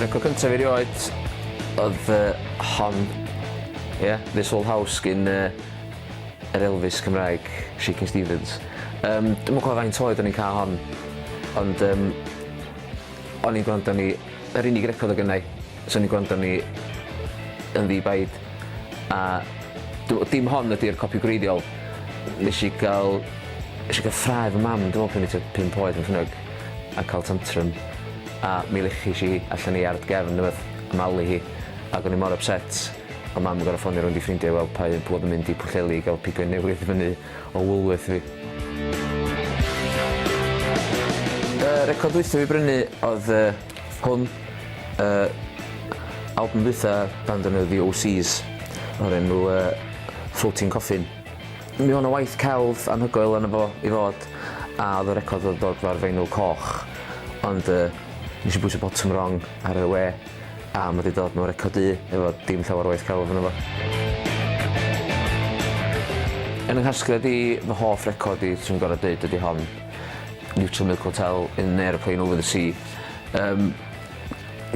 Record cyntaf fi erioed oedd uh, hon. Ie, yeah, This Old House gyn uh, yr Elvis Cymraeg, Shakin' Stevens. Um, Dwi'm yn cofio faint oed o'n i'n cael hon, ond um, o'n i'n gwrando ni, yr unig record o gynnau, so o'n i'n gwrando ni yn ddi-baid. A dim hon ydy'r copi gwreiddiol. Nes i gael, nes i gael ffrae fy mam, dwi'n meddwl pan o'n i tua 5 oed yn ffynnog, a cael tantrum. A mi lechis i allan i iard gefn neu beth, a malu hi, ac o'n i mor upset. O'dd mam yn gor'o' ffonio rownd i ffrindia i weld pa un pw o'dd yn mynd i Pwllheli i ga'l pigo un newydd fyny o Woolworth i fi. Y record dwytha fi brynu o'dd yy hwn yy album dwytha band o'r enw The Osees o'r enw yy Floating Coffin. Mi o' 'na waith celf anhygoel arno fo i fod a o'dd y record o'dd dod 'fo'r fenyl coch ond yy nesh i bwyso botwm rong ar y we A ma' 'di dod mewn record du efo dim llawer o waith celf yno fo. Yn 'y nghasgliad i fy hoff record i swn i'n gor'o' deud ydi hon. Neutral Milk Hotel in an Aeroplane Over the Sea. Yym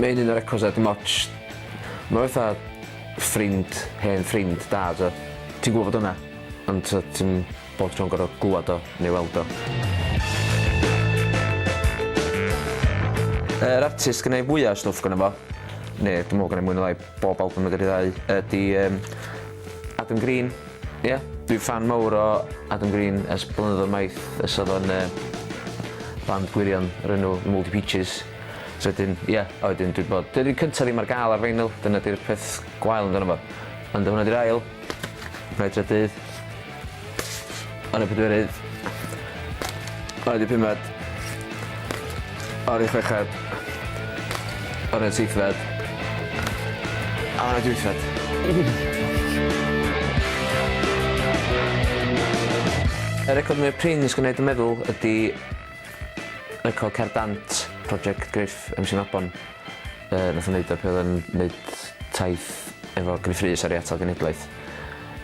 mae'n un o'r records a dim otsh ma' fatha ffrind hen ffrind da t'o'? Ti'n gwbo bod o 'na ond t'o' ti'm bob tro'n gor'o' glwad o neu weld o. Yr artist gynna i fwya o stwff gynno fo, ne' dwi me'wl gynna i mwy ne' lai bob album wedi rhyddhau ydi yym Adam Green. Ie, dwi'n ffan mawr o Adam Green ers blynyddoedd maith ers odd o'n yy band gwirion o'r enw The Moldy Peaches. So wedyn ie, a wedyn dwi 'di bod... Dydi'r cynta ddim ar ga'l ar vinyl, dyna 'di'r peth gwael amdano fo. Ond hwnna 'di'r ail. Hwnna 'di trydydd. Hwnna pedwerydd. Hwnna 'di pumed. Hwnna 'di chweched. Hwnna 'di seithfed. A hwnna 'di wythfed. Y record mwya prin sgynna i dwi meddwl ydi record Cerdd Dant, Project Gruff MC Mabon. Yy nath o neud o pe o'dd o'n neud taith efo Gruff Rhys ar ei atal genhedlaeth.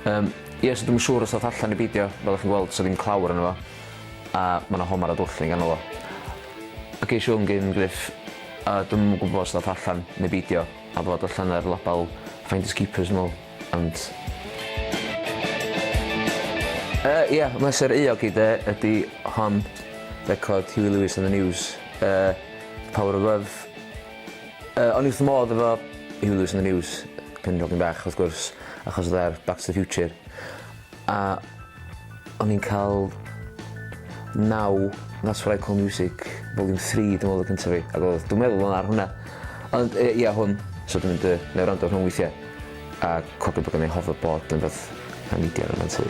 Yym ie so dwi'm yn siŵr os ddoth allan neu beidio fel 'dach chi'n gweld sa ddim clawr arno fo a ma' 'na homar o dwll yn 'i ganol o. A gesh i hwn gin Gruff a dwi'm yn gwbo os ddoth allan neu beidio a fod allan ar label Finders Keepers dwi me'wl ond Yy ie pleser euog i de ydi hon record Huey Lewis and the News yy Power of Love. Yy o'n i wrth fy modd efo Huey Lewis and the News pan o'n i'n hogyn bach wrth gwrs achos odd e ar Back to the Future a o'n i'n ca'l Now That's What I Call Music volume 3 dwi me'wl o'dd y cynta fi ag o'dd dwi meddwl o'dd ar hwnna ond yy ia hwn so dwi'n mynd yy nai wrando ar hwn weithia' a cofio bo' gennai hoverboard ne' wbath a neidio ar y tŷ.